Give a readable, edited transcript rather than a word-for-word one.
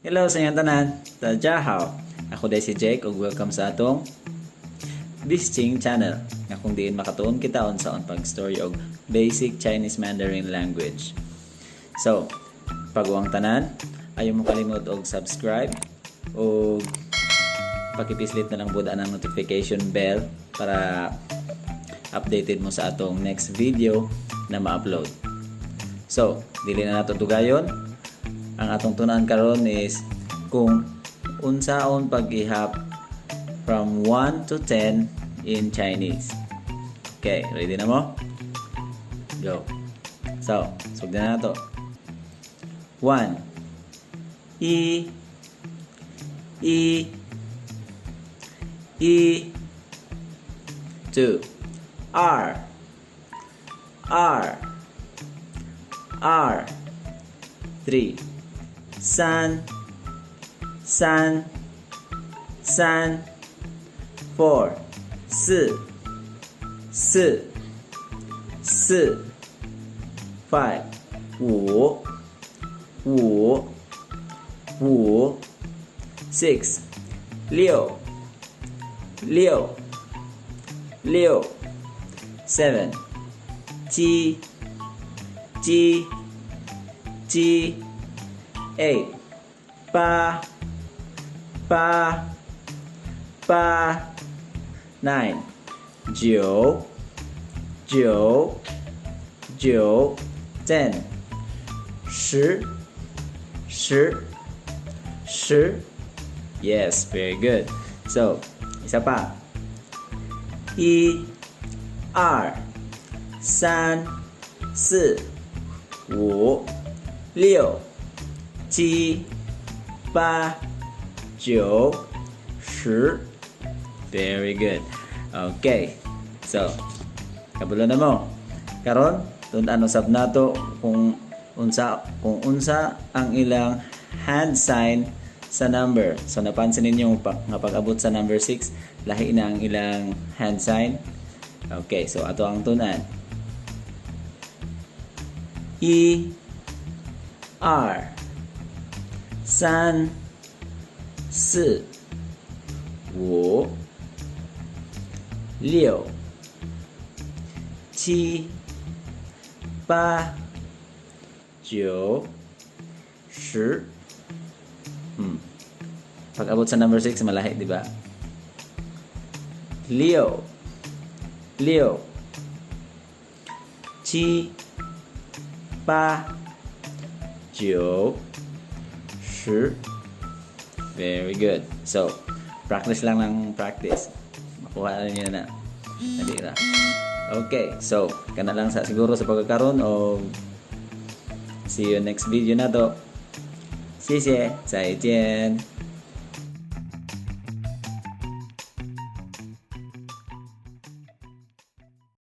Hello sa inyong tanan. 大家好. Ako diay si Jake ug welcome sa atong Bisching channel nga kung diin makatuon kita unsaon pag-story og basic Chinese Mandarin language. So, pag-uwang tanan, ayaw mo kalimot og subscribe o pakipislit na lang buda ng notification bell para updated mo sa atong next video na ma-upload. So, dili na nato dugayon. Ang atong tun-an karon is kung unsaon pag-ihap from 1 to 10 in Chinese. Okay, ready na mo? Go. So, sugdan na nato. 1, 一, 一, 一, 2, 二, 二, 二, 3, 三, 三, 三, 4, 四, 四, 四, 5, 五, 五, 五, 6, 六, 六, 六, 7, 七, 七, 七, 8, 八, 八, 八, 9, 九, 九, 九, 10, 十, 十, 十. Yes, very good. So, isa pa. 一, 二, 三, 四, 五, 六, 七, 八, 九, 十. Very good. Okay. So, kabalo na mo. Karon, tun-an usab nato kung unsa ang ilang hand sign sa number. So napansin ninyo pa, nga pag-abot sa number 6, lahi na ang ilang hand sign. Okay, so ato ang tun-an. 一, 二, 三, 四, 五, 六, 七, 八, 九, 十. Pag-abot sa number 6, malahi, di ba? 六, 六, 七, 八, 九, 十. Very good. So, practice lang ng practice. Makuha na niyo na. Dali ra. Okay, so, kana lang sa siguro sa pagkakaroon o see you next video na to. 谢谢，再见。